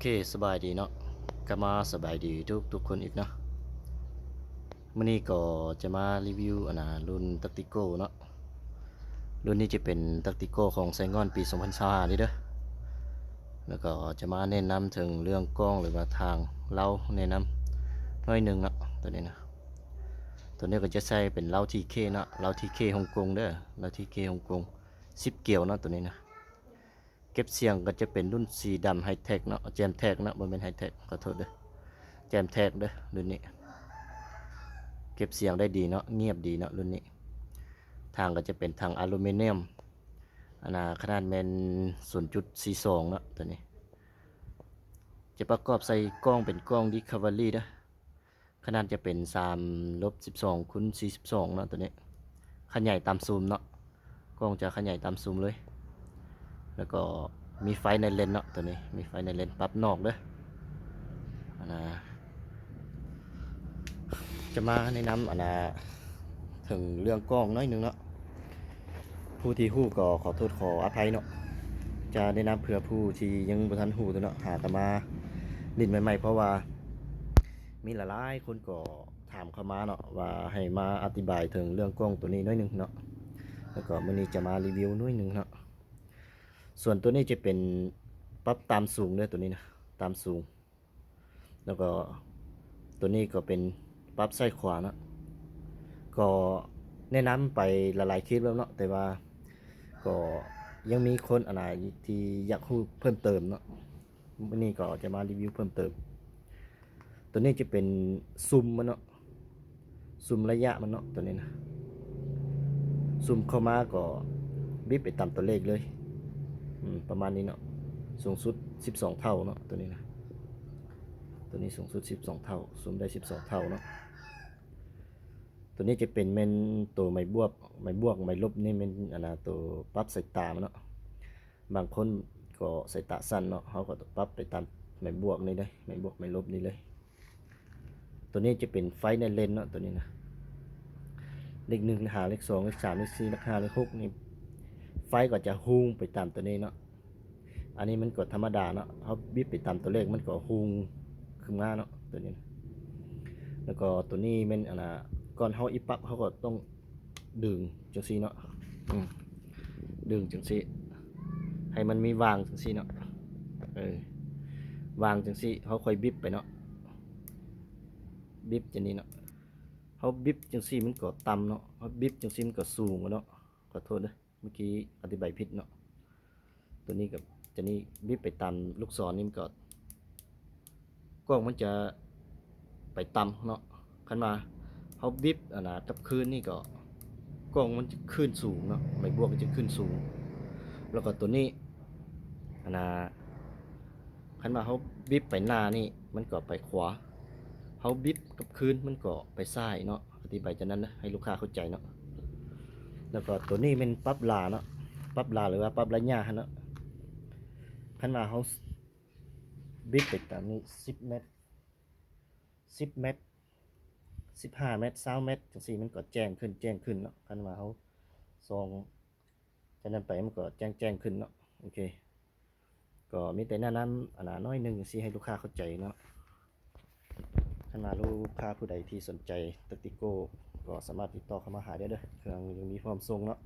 ເຄ ສະບາຍດີເນາະ ກະມາສະບາຍດີທຸກໆຄົນອີກເນາະ. ມື້ນີ້ກໍຈະມາຣີວິວ ອັນນ່າ ລຸ້ນ Tactical ເນາະ. ລຸ້ນນີ້ຈະເປັນ Tactical ຂອງໄຊງ່ອນປີສອງພັນຊາວຫ້ານີ້ເດີ. ແລ້ວກໍຈະມາແນະນຳເຖິງເລື່ອງກ້ອງ ຫຼືວ່າທາງເລົາແນະນຳໜ້ອຍໜຶ່ງເນາະ ໂຕນີ້ນະ. ໂຕນີ້ກໍຈະໃຊ້ເປັນເລົາ ທີເຄ ເນາະ, ເລົາ ທີເຄ ຮົງກົງເດີ, ເລົາ ທີເຄ ຮົງກົງ ສິບກຽວເນາະ ໂຕນີ້ນະ. ເກັບສຽງກໍຈະເປັນລຸ້ນສີດຳ Hi-Tech ເນາະ, Jamtek ເນາະ, ບໍ່ແມ່ນ Hi-Tech ຂໍໂທດເດີ, Jamtek ເດີລຸ້ນນີ້. ເກັບສຽງໄດ້ດີເນາະ, ງຽບດີເນາະລຸ້ນນີ້. ຖັງກໍຈະເປັນຖັງອາລູມີນຽມ ອັນນ່າ ຂະໜາດແມ່ນສູນຈຸດສີ່ສອງເນາະ ໂຕນີ້. ຈະປະກອບໃສ່ກ້ອງເປັນກ້ອງ Discovery ເດີ. ຂະໜາດຈະເປັນສາມລົບສິບສອງຄູນສີ່ສິບສອງເນາະ ໂຕນີ້. ຂະຫຍາຍຕາມຊູມເນາະ, ກ້ອງຈະຂະຫຍາຍຕາມຊູມເລີຍ. ແລ້ວກໍມີໄຟໃນເລນເນາະ ໂຕນີ້, ມີໄຟໃນເລນ ປັບນອກເດີ. ອັນນ່າ ຈະມາແນະນຳ ອັນນ່າ ເຖິງເລື່ອງກ້ອງໜ້ອຍໜຶ່ງເນາະ. ຜູ້ທີ່ຮູ້ກໍຂໍໂທດຂໍອະໄພເນາະ, ຈະແນະນຳເພື່ອຜູ້ທີ່ຍັງບໍ່ທັນຮູ້ເນາະ, ຫາກະມາຫຼິ້ນໃໝ່ໆ ເພາະວ່າມີຫຼາຍໆຄົນກໍ ຖາມເຂົ້າມາເນາະ ວ່າໃຫ້ມາອະທິບາຍເຖິງເລື່ອງກ້ອງໂຕນີ້ໜ້ອຍໜຶ່ງເນາະ, ແລ້ວກໍມື້ນີ້ຈະມາຣີວິວໜ້ອຍໜຶ່ງເນາະ. ສ່ວນໂຕນີ້ຈະເປັນປັບຕາມສູງເດີ ໂຕນີ້ນະ ຕາມສູງ. ແລ້ວກໍໂຕນີ້ກໍເປັນປັບຊ້າຍຂວາເນາະ. ກໍແນະນຳໄປຫຼາຍໆຄລິບແລ້ວເນາະ, ແຕ່ວ່າກໍຍັງມີຄົນ ອັນນ່າ ທີ່ຢາກຮູ້ເພີ່ມເຕີມເນາະ. ມື້ນີ້ກໍຈະມາຣີວິວເພີ່ມເຕີມ. ໂຕນີ້ຈະເປັນຊູມມັນເນາະ, ຊູມໄລຍະມັນເນາະ ໂຕນີ້ນະ. ຊູມເຂົ້າມາກໍບິບໄປຕາມຕົວເລກເລີຍ, ອືມ ປະມານນີ້ເນາະ. ສູງສຸດສິບສອງເທົ່າເນາະ ໂຕນີ້ນະ, ໂຕນີ້ສູງສຸດສິບສອງເທົ່າ, ຊູມໄດ້ສິບສອງເທົ່າເນາະ. ໂຕນີ້ຈະເປັນແມ່ນໂຕໄມ້ບວກ, ໄມ້ບວກ ໄມ້ລົບນີ້ແມ່ນ ອັນນ່າ ໂຕປັບສາຍຕາມັນເນາະ. ບາງຄົນກໍສາຍຕາສັ້ນເນາະ, ເຮົາກໍປັບໄປຕາມໄມ້ບວກນີ້ເລີຍ, ໄມ້ບວກໄມ້ລົບນີ້ເລີຍ. ໂຕນີ້ຈະເປັນໄຟໃນເລນເນາະ ໂຕນີ້ນະ, ເລກໜຶ່ງ ເລກຫ້າ ເລກສອງ ເລກສາມ ເລກສີ່ ເລກຫ້າ ເລກຫົກນີ້ ໄຟກໍຈະຮຸ່ງໄປຕາມໂຕນີ້ເນາະ. ອັນນີ້ມັນກໍທຳມະດາເນາະ, ເຮົາບິບໄປຕາມຕົວເລກມັນກໍຮຸ່ງຂຶ້ນມາເນາະ ໂຕນີ້ນະ. ແລ້ວກໍໂຕນີ້ແມ່ນ ອັນນ່າ ກ່ອນເຮົາອີປັບ ເຮົາກໍຕ້ອງດຶງຈັ່ງຊີ້ເນາະ, ອືມ ດຶງຈັ່ງຊີ້ ໃຫ້ມັນມີຫວ່າງຈັ່ງຊີ້ເນາະ, ເອີ ຫວ່າງຈັ່ງຊີ້ ເຮົາຄ່ອຍບິບໄປເນາະ, ບິບຈັ່ງນີ້ເນາະ. ເຮົາບິບຈັ່ງຊີ້ມັນກໍຕ່ຳເນາະ, ເຮົາບິບຈັ່ງຊີ້ມັນກໍສູງເນາະ, ຂໍໂທດເດີ. ເມື່ອກີ້ອະທິບາຍຜິດເນາະ. ໂຕນີ້ກໍຈະນີ້ ບິບໄປຕາມລູກສອນນີ້ ມັນກໍ ກ້ອງມັນຈະໄປຕ່ຳເນາະ. ຄັນວ່າເຮົາບິບ ອັນນ່າ ກັບຄືນນີ້ກໍ ກ້ອງມັນຈະຂຶ້ນສູງເນາະ, ໄມ້ບວກມັນຈະຂຶ້ນສູງ. ແລ້ວກໍໂຕນີ້ ອັນນ່າ ຄັນວ່າເຮົາບິບໄປໜ້ານີ້ ມັນກໍໄປຂວາ, ເຮົາບິບກັບຄືນມັນກໍໄປຊ້າຍເນາະ. ອະທິບາຍຈັ່ງນັ້ນນະ ໃຫ້ລູກຄ້າເຂົ້າໃຈເນາະ. ແລ້ວກໍໂຕນີ້ແມ່ນປັບລາເນາະ, ປັບລາ ຫຼືວ່າປັບໄລຍະຫັ້ນເນາະ. ຄັນວ່າເຮົາບິບໄປຕາມນີ້ ສິບແມັດ ສິບແມັດ ສິບຫ້າແມັດ ຊາວແມັດ ຈັ່ງຊີ້ ມັນກໍແຈ້ງຂຶ້ນ ແຈ້ງຂຶ້ນເນາະ. ຄັນວ່າເຮົາສ່ອງ ຈາກນັ້ນໄປມັນກໍແຈ້ງ ແຈ້ງຂຶ້ນເນາະ. ໂອເຄ ກໍມີແຕ່ແນະນຳ ອັນນ່າ ໜ້ອຍໜຶ່ງ ຈັ່ງຊີ້ ໃຫ້ລູກຄ້າເຂົ້າໃຈເນາະ. ຄັນວ່າລູກຄ້າຜູ້ໃດທີ່ສົນໃຈ Tactical ກໍສາມາດຕິດຕໍ່ເຂົ້າມາຫາໄດ້ເດີ, ເຄື່ອງຍັງມີພ້ອມສົ່ງເນາະ.